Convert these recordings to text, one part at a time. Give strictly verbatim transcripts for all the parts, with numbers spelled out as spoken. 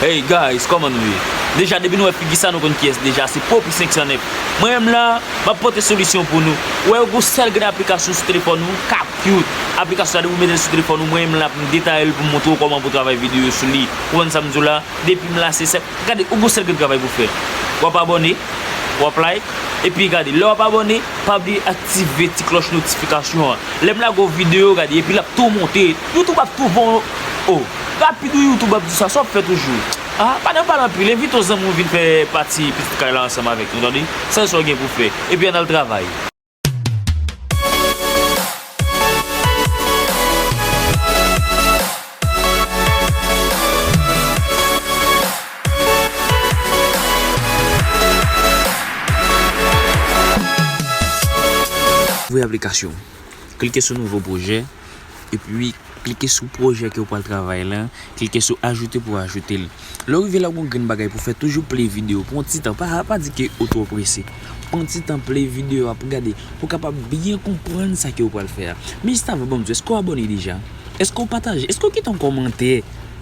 Hey guys, kòman nou ye? Deja, depi nou wè figi sa, nou konn kiyès deja, se Popi senk san nèf. Mwen menm la, m ap pote solisyon pou nou. Ou wè, yon sèl grenn aplikasyon sou telefòn ou, k ap cute. Aplikasyon sa, depi w mete l sou telefòn ou, mwen menm la, pou m detaye l, pou m montre w kòman pou travay videyo sou li. Ou konn sa m di w la? Depi m la, se sèl, gade, ou gon sèl grenn travay pou fè. W ap abòne, w ap like, epi gade, lè w ap abòne, pa bliye aktive ti klòch notifikasyon an. Lè m lage yon videyo, gade, epi l ap tou monte. YouTube ap tou voye w. Oh, rapid wi, YouTube ap di sa, sa w ap fè toujou? Ah, pa nan pale anpil, envite yon zanmi w vin fè pati pitit kay la ansanm avèk nou, tande? Sa se sa w gen pou fè. Epi ann al travay. Ouvri aplikasyon. Klike sou nouvo pwojè. Epi, klike sou pwojè ke w pral travay la. Klike sou ajoute pou w ajoute l. Lè w rive la, w gon grenn bagay pou fè. Toujou play videyo. Pran ti tan. Pa, pa di ke ou twò prese. Pran ti tan, play videyo a pou gade. Pou w kapab byen konprann sa ke w pral fè a. Men jis avan, ban m di w, èske w abòne deja? Èske w pataje? Èske w kite yon kòmantè?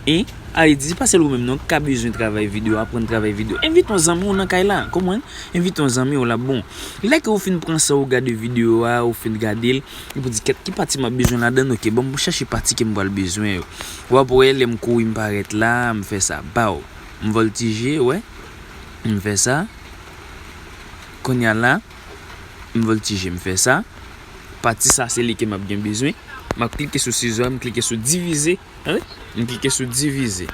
Hein? Ale di, se pa sèl ou menm non k ka bezwen travay videyo, aprann travay videyo. Envite yon zanmi w nan kay la, konprann? Envite yon zanmi w, l ap bon. Lè ke w fin pran san w gade videyo a, ou fin gade l, epi w di, "Kèt, ki pati m ap bezwen ladan l? Oke, ban m chèche pati ke m pral bezwen yo." W ap wè, lè m kouri, m parèt la, m fè sa, baw. M vòltije, wè. M fè sa. Kounye a la, m vòltije, m fè sa. Pati sa, se li ke m ap gen bezwen. M ap klike sou sizo a, m klike sou divize. Tande? M klike sou divize.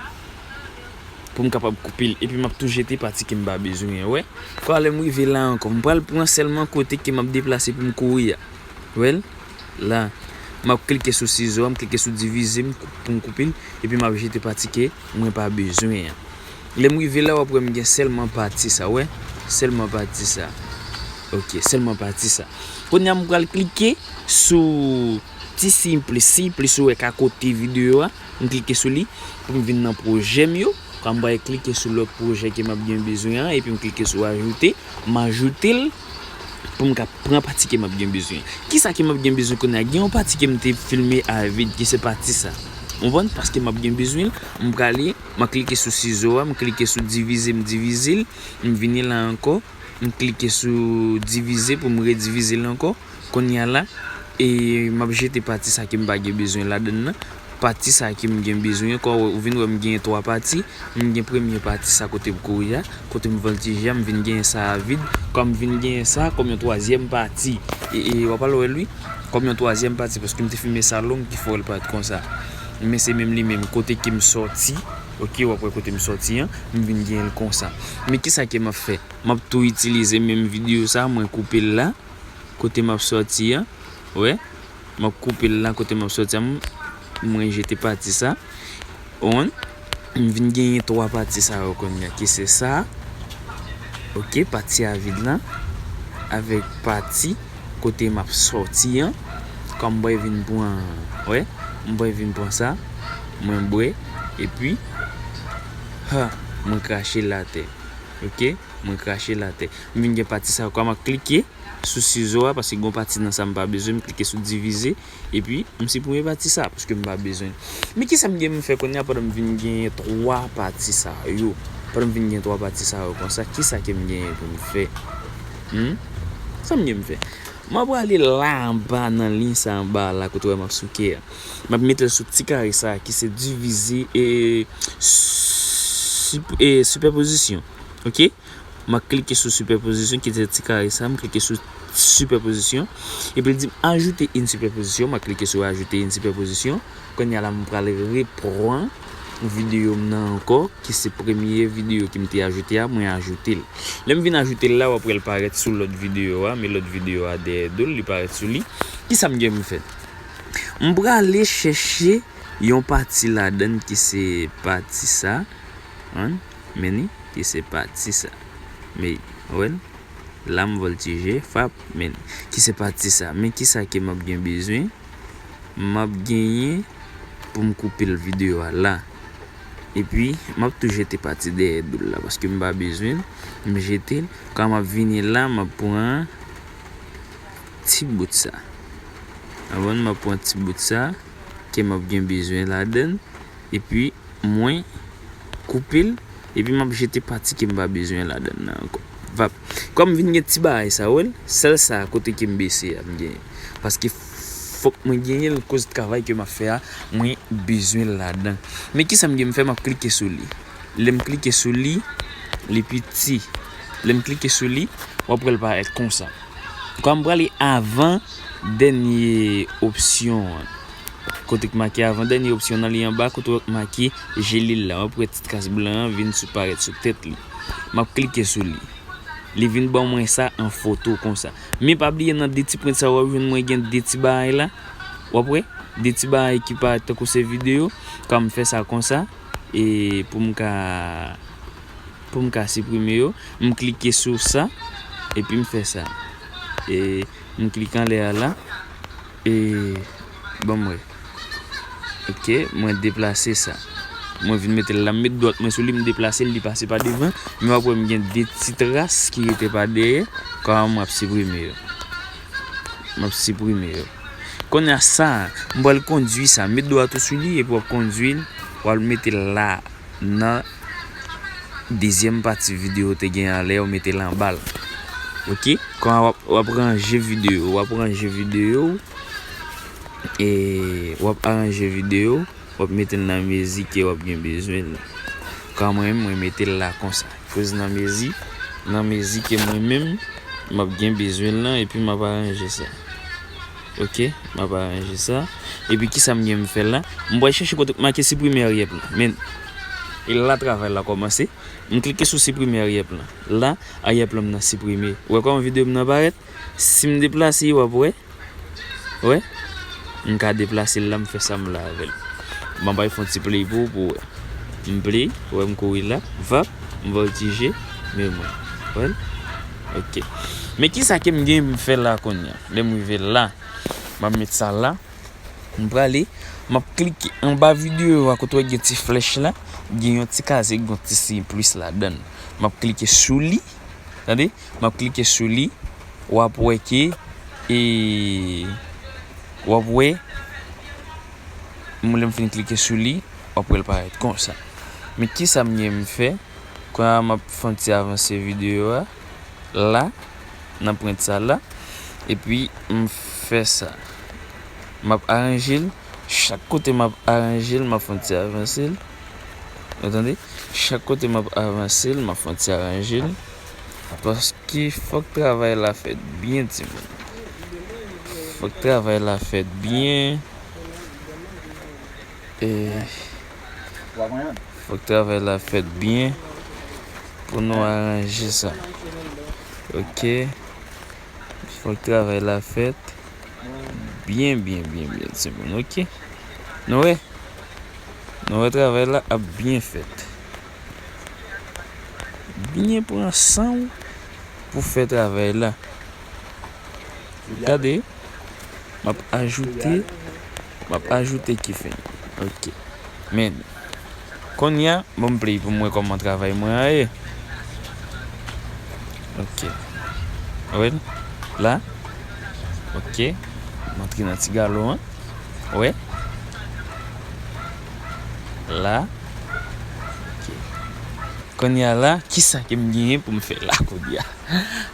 Pou m kapab koupe l. Epi m ap tou jete pati ke m pa bezwen an, wè. Fwa lè m rive la ankò, m pral pran sèlman kote ke m ap deplase pou m kouri a. Wè l? La. M ap klike sou sizo a, m klike sou divize m kou-, pou m koupe l. Epi m ap jete pati ke mwen pa bezwen an. Lè m rive la, w ap wè m gen sèlman pati sa, wè. Sèlman pati sa. Oke, sèlman pati sa. Kounye a, m pral klike sou ti siy plis, siy plis ou wè k akote videyo a. M klike sou li pou m vin nan pwojè m yo. Kwa m pral klike sou lòt pwojè ke m ap gen bezwen an, epi m klike sou ajoute. M ajoute l pou m ka pran pati ke m ap gen bezwen. Kisa ke m ap gen bezwen kounye a? Gen yon pati ke m te filme a vid, ki se pati sa. Ou konprann? Paske m ap gen bezwen l, m prale, m ap klike sou sizo a, m klike sou divize, m divize l, m vini la ankò, m klike sou divize pou m redivize l ankò. Kounye a la, e m ap jete pati sa ke m pa gen bezwen ladan l nan. Pati sa ke m gen bezwen, kon ou vin wè m genyen twa pati, m gen premye pati sa kote m kouri a, kote m vòltije a, m vin genyen sa a vid. Kòm m vin genyen sa kòm yon twazyèm pati, e, e w ap al wè l wi, kòm yon twazyèm pati, paske m te filme sa long ki fè w wè l parèt konsa. Men se menm li menm, kote ke m sòti, oke, w ap wè kote m sòti an, m vin genyen l konsa. Men kisa ke m ap fè? M ap tou itilize menm videyo sa, mwen koupe l la, kote m ap sòti an, wè. M ap koupe l la kote m ap sòti an, m, mwen jete pati sa. On, m vin genyen twa pati sa yo kounye a, ki se sa, oke, pati a vid la, avèk pati kote m ap sòti an, kòm m pral vin pran, wè, m pral vin pran sa, mwen bwè, epi, ha, mwen krache l atè, oke, mwen krache l atè. M vin gen pati sa yo, kòm m ap klike sou sizo a, paske gon pati nan sa m pa bezwen, m klike sou divize, epi m siprime pati sa, paske m pa bezwen. Men kisa m gen pou m fè kounye a pandan m vin genyen twa pati sa yo? Pandan m vin gen twa pati sa yo konsa, kisa ke m genyen pou m fè? Hmm? Sa m gen pou m fè? M ap prale la anba nan liy sa anba la kote w wè m ap souke a. M ap mete l sou ti kare sa ki se divize e sup-, e sipèpozisyon. Oke? M a klike sou sipèpozisyon, ki se ti kare sa, m klike sou sipèpozisyon. Epi l di m ajoute une superposition, m a klike sou ajoute une superposition. Kounye a la, m pral repran videyo m nan ankò, ki se premye videyo ke m te ajoute a, mwen ajoute l. Lè m vin ajoute l la, w ap wè l parèt sou lòt videyo a, men lòt videyo a dèyè do l, li parèt sou li. Kisa m gen pou m fè? M prale chèche yon pati ladan l ki se pati sa. An, men li, ki se pati sa. Men, wè l? La m vòltije, fap, men, ki se pati sa. Men kisa ke m ap gen bezwen? M ap genyen pou m koupe l videyo a la. Epi, m ap tou jete pati dèyè do l la, paske m pa bezwen l. M jete l. Kan m ap vini la, m ap pran ti bout sa. Avan m ap pran ti bout sa, ke m ap gen bezwen ladan l. Epi, mwen, koupe l, epi m ap jete pati ke m pa bezwen ladan l nan ankò. Vap. Kòm m vin gen ti bagay sa, w wè l, sèl sa kote ke m bese a m genyen. Paske fòk mwen genyen l, koz travay ke m ap fè a, mwen bezwen l ladan. Men kisa m gen m fè, m ap klike sou li. Lè m klike sou li, li piti. Lè m klike sou li, w ap wè l parèt konsa. Kòm m prale avan dènye opsyon an. Kote k make avan dènye opsyon nan, li anba kote w make jelil la. W ap wè ti kras blan an vin sou, parèt sou tèt li. M ap klike sou li. Li vin ban mwen sa an foto konsa. Men pa bliye nan de ti pwent sa w ap jwenn mwen gen de ti bagay la. W ap wè? De ti bagay ki parèt tankou se videyo. Kòm m fè sa konsa. E pou m ka, pou m ka siprime yo, m klike sou sa. Epi m fè sa. E m klike anlè a la. E ban m wè. Ok, mwen deplase sa. Mwen vin mete l la, m met dwat mwen sou li, m deplase l, li pase pa devan. Men w ap wè m gen de ti tras ki rete pa dèyè. Kòman m ap siprime yo? M ap siprime yo. Kounye a sa, m pral kondui sa. Met dwat ou sou li epi w ap kondui l, w al mete l la nan dezyèm pati videyo te gen an lè w mete l anba l. Ok? Kòman w ap, w ap ranje videyo, w ap ranje videyo, e w ap aranje videyo, w ap mete l nan mezi ke w ap gen bezwen l. Kòman mwen menm, mwen mete l la konsa. Koz nan mezi, nan mezi ke mwen menm, m ap gen bezwen l lan, epi m ap aranje sa. Ok, m ap aranje sa. Epi kisa m gen m fè la? M pral chèche kote k make siprime arrière plan. Men, e la travay la kòmanse. M klike sou siprime arrière plan. La, arrière plan m nan siprime. Ou wè kòman videyo m nan parèt? Si m deplase, w ap wè. Wè? M ka deplase l la, m fè sa m vle avè l. Bon, m pral fè yon ti play pou ou, pou w wè. M play, ou wè m kouri la, vap, m voltije, men mwen. Wè l? Ok. Men kisa ke m gen m fè la kounye a? Lè m rive la, m ap met sa la. M prale, m ap klike anba videyo a kote w gen ti flèch la, gen yon ti kazèk, gen yon ti siy plis ladan l. M ap klike sou li, tande? M ap klike sou li, w ap wè ke, e, w ap wè, mwen lè m fin klike sou li, w ap wè l parèt konsa. Men kisa m gen m fè? Kounye a m ap fè yon ti avanse videyo a, la, nan pwent sa la, epi m fè sa. M ap aranje l, chak kote m ap aranje l, m ap fè yon ti avanse l. Ou tande? Chak kote m ap avanse l, m ap fè yon ti aranje l. Paske fòk travay la fèt byen, timoun. Fòk travay la fèt byen. E, fòk travay la fèt byen pou nou aranje sa. Ok. Fòk travay la fèt byen, byen, byen, byen, timoun. Ok. Nou wè? Nou wè travay la ap byen fèt. Byen pran san w pou fè travay la. Gade, m ap ajoute, m ap ajoute ki fen. Ok. Men, kounye a, ban m play pou m wè kòman travay mwen an ye. Ok. Ou wè l? La. Ok. M antre nan ti galon an. Ou wè? La. Ok. Kounye a la, kisa ke m genyen pou m fè la kounye a?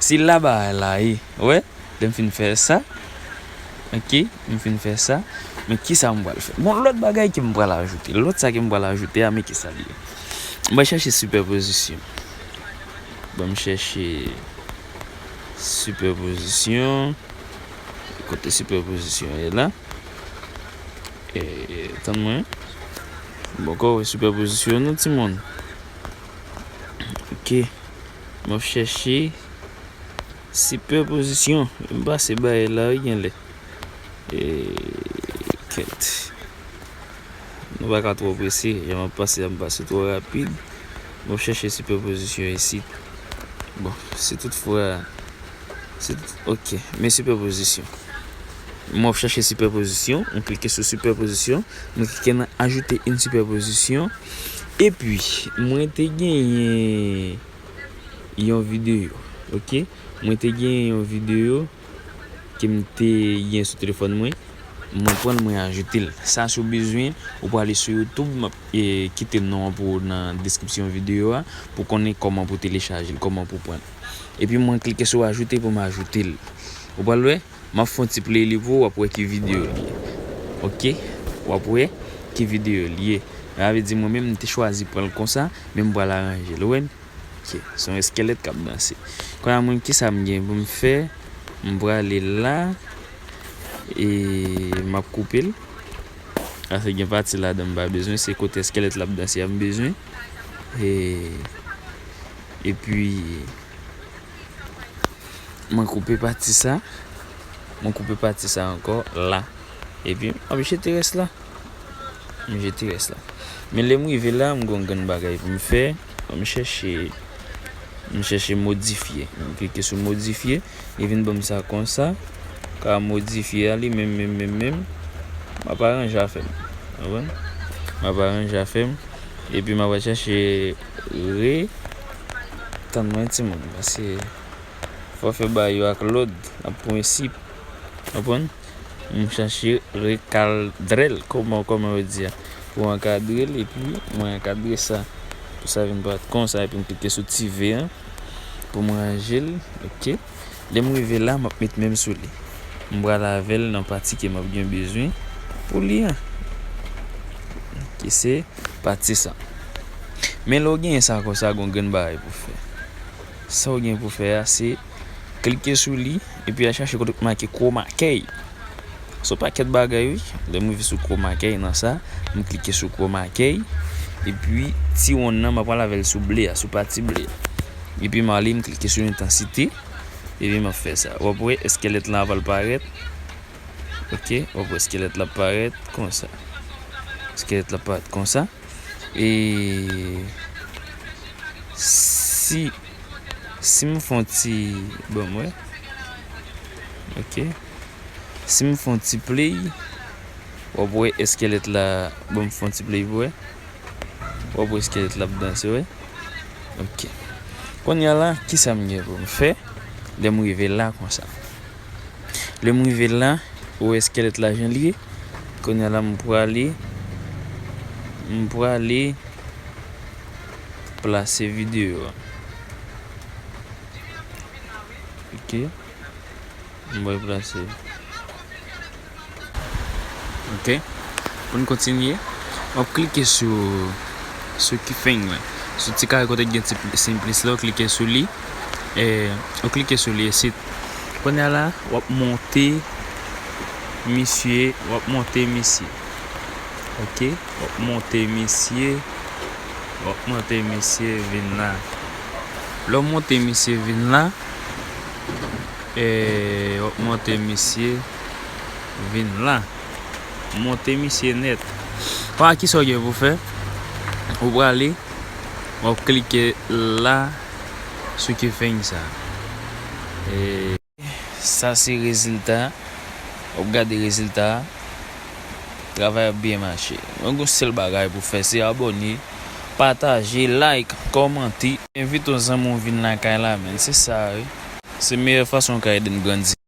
Se la bagay la ye. Ou wè? Lè m fin fè sa, ok, m fin fè sa, men kisa m pral fè? Bon, lòt bagay ke m pral ajoute, lòt sa ke m pral ajoute a, men kisa l ye? M pral chèche sipèpozisyon. Ban m chèche sipèpozisyon. Kote sipèpozisyon ye la? E, tann mwen. Bon, kò wè sipèpozisyon non, timoun. Ok. M ap chèche sipèpozisyon. M pase bagay la, wi, genlè. E, kèt. Nou pa ka twò prese. Jan m ap pase a, m pase twò rapid. M ap chèche sipèpozisyon isit. Bon, si toutfwa, si tout, ok, men sipèpozisyon. M ap chèche sipèpozisyon. M klike sou sipèpozisyon. M klike nan ajoute une superposition. Epi, mwen te genyen yon videyo, ok? Mwen te gen yon videyo ke m te gen sou telefòn mwen. Mwen pran l, mwen ajoute l. Sa, si w bezwen, ou prale sou YouTube, m ap, e, kite non an pou ou nan deskripsyon videyo a, pou konnen kòman pou telechaje l, kòman pou pran l. Epi mwen klike sou ajoute pou m ajoute l. Ou pral wè, m ap fè yon ti play li pou ou, w ap wè ki videyo l ye. Oke? W ap wè ki videyo l ye. Sa vle di mwen menm, m te chwazi pran l konsa, men m pral aranje l, ou wè? Ok, se yon eskelèt k ap danse. Kounye a, mwen, kisa m gen pou m fè? M prale la, e m ap koupe l. Paske gen pati ladan m pa bezwen, se kote eskelèt la ap danse a m bezwen. E, epi, mwen koupe pati sa. Mwen koupe pati sa ankò la. Epi, m ap jete rès la. M jete rès la. Men lè m rive la, m gen yon grenn bagay pou m fè. M chèche, m chèche modifye. M klike sou modifye. Li vin ban m sa konsa. Ka modifye a li menm, menm, menm, menm. M ap aranje afè m. Konprann? M ap aranje afè m. Epi m ap al chèche re-, tann mwen timoun. Paske fò fè bagay yo ak lòd, ak prensip. Konprann? M chache rekadre l, kòman, kòman yo di a, pou ankadre l, epi mwen ankadre sa, pou sa vin parèt konsa, epi m klike sou ti V an, pou m ranje l, oke. Lè m rive la, m ap met men m sou li. M pral avè l nan pati ke m ap gen bezwen pou li an. Ki se pati sa. Men lè w genyen sa konsa, gen yon grenn bagay pou fè. Sa w gen pou fè a, se klike sou li, epi al chache kote k make chroma key. Se yon pakèt bagay, wi. Lè m rive sou chroma key nan sa, m klike sou chroma key, epi ti wonn nan, m ap pral avè l sou ble a, sou pati ble a. Epi m ale, m klike sou entansite, epi m ap fè sa. W ap wè eskelèt lan ap al parèt. Oke, w ap wè eskelèt la ap parèt konsa. Eskelèt la ap parèt konsa. E si, si m fè yon ti, bon, m wè. Oke. Si m fè yon ti play, w ap wè eskelèt la, bon, m fè yon ti play pou wè. W ap wè eskelèt la ap danse, wè. Oke. Kounye a la, kisa m gen pou m fè lè m rive la konsa? Lè m rive la, ou wè eskelèt la jan l ye. Kounye a la, m prale, m prale plase videyo a. Oke. M pral plase. Oke. Pou n kontinye, w ap klike sou, sou keyframe lan. Sou ti kare kote k gen ti pl-, siy plis la, w klike sou li. E, w klike sou li isit. Kounye a la, w ap monte misye, w ap monte misye. Oke? W ap monte misye, w ap monte misye vin la. Lè w monte misye vin la, e, w ap monte misye vin la. Monte misye nèt. Pa kisa w gen pou fè? Ou prale, w ap klike la sou keyframe sa. E, sa se rezilta. W ap gade rezilta a. Travay ap byen mache. Mwen gen yon sèl bagay pou fè, se abòne, pataje, like, kòmante. Envite yon zanmi w vin lakay la, men se sa, wi. Se meyè fason w ka ede n grandi.